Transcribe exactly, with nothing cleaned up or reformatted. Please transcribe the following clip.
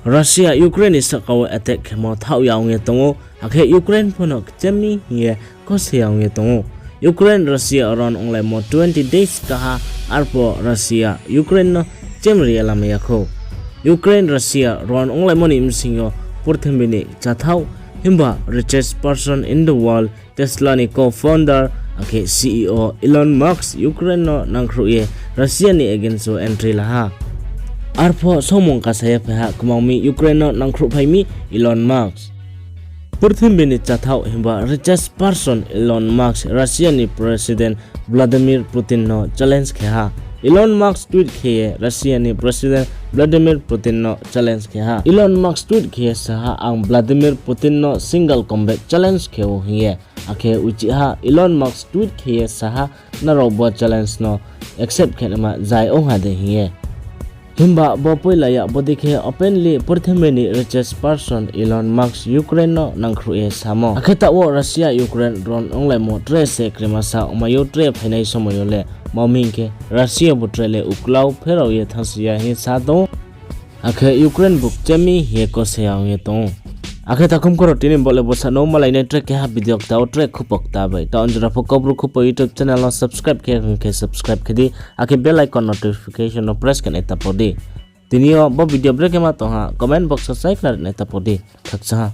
Russia Ukraine ni sahka wo attack khemo thaoh ya ong ye tong ou, akhe Ukraine pho no kchem mi hing ye kose ya ong ye tong ou. Ukraine Russia ron onglaimo twenty days kaha, arphuh Russia Ukraine no kchem ri ye lamai ya khou. Ukraine Russia ron onglaimo ni bsing yo purthimbi ni kchathaoh himba richest person in the world Tesla ni co-founder akhe C E O Elon Musk Ukraine no nangkhruh ye Russia ni against wo entry la ha. Arphuh soumung kasa ye phai ha kmang mi Ukraine no nangkhruhphai mi Elon Musk. Purthimbi ni kchathaoh himba richest person Elon Musk Russia ni President Vladimir Putin no challenge khe ha. Elon Musk tweet khe ye Russia ni President Vladimir Putin no challenge khe ha. Elon Musk tweet khe ye sa ha, ang Vladimir Putin no single combat challenge khe ou hing ye. Akhe uchih ha Elon Musk tweet khe ye sa ha, nrao bo challenge no accept khe naima zai ong ha de hing ye. Himba bo poila ya, bodei khe openly purthimbi ni richest person Elon Musk Ukraine no nangkhruh ye samo. Akhe taoh wo Russia Ukraine ron onglaimo tre se krima sa ongmai ou, tre phainai somoi yo le. Ma mi hing khe Russia bu tre le uklau pherao ye thanngsi ya hing sa tong ou. Akhe Ukraine bu kchem mi hing ye kose ya ong ye tong ou. Akhe takhum khoro tini bo le bsa no malai nai, tre keha video kta wo tre khupo kta bai. Taoh njora pho Kaubru Khupo YouTube channel no subscribe khe hing khe subscribe khe di, akhe bell icon notification no press khe nai ta pho di. Tini yo bo video brekhe ma tong ha comment box wo sai khna ri nai ta pho di. Khakchang ha.